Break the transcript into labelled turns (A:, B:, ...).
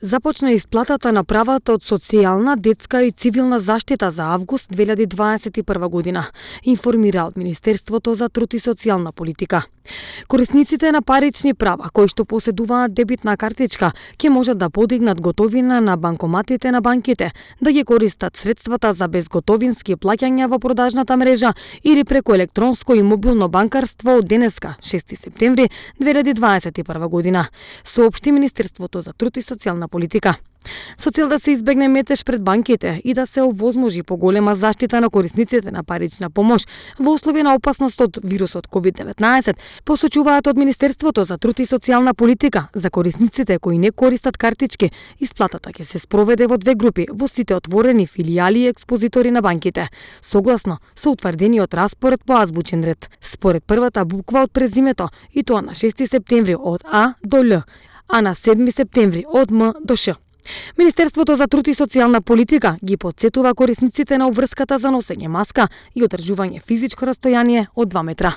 A: Започна исплатата на правата од социјална, детска и цивилна заштита за август 2021 година, информира од Министерството за труд и социјална политика. Корисниците на парични права кои што поседуваат дебитна картичка ќе можат да подигнат готовина на банкоматите на банките, да ги користат средствата за безготовински плаќања во продажната мрежа или преку електронско и мобилно банкарство од денеска, 6 септември 2021 година, соопшти Министерството за труд и социјална политика. Со цел да се избегне метеж пред банките и да се овозможи поголема заштита на корисниците на парична помош во услови на опасност од вирусот COVID-19, посочуваат од Министерството за труд и социјална политика за корисниците кои не користат картички, исплатата ќе се спроведе во две групи во сите отворени филијали и експозитори на банките, согласно со утврдениот распоред по азбучен ред. Според првата буква од презимето, и тоа на 6 септември од А до Л, а на 7 септември од М до Ш. Министерството за труд и социјална политика ги потсетува корисниците на обврската за носење маска и одржување физичко растојание од 2 метра.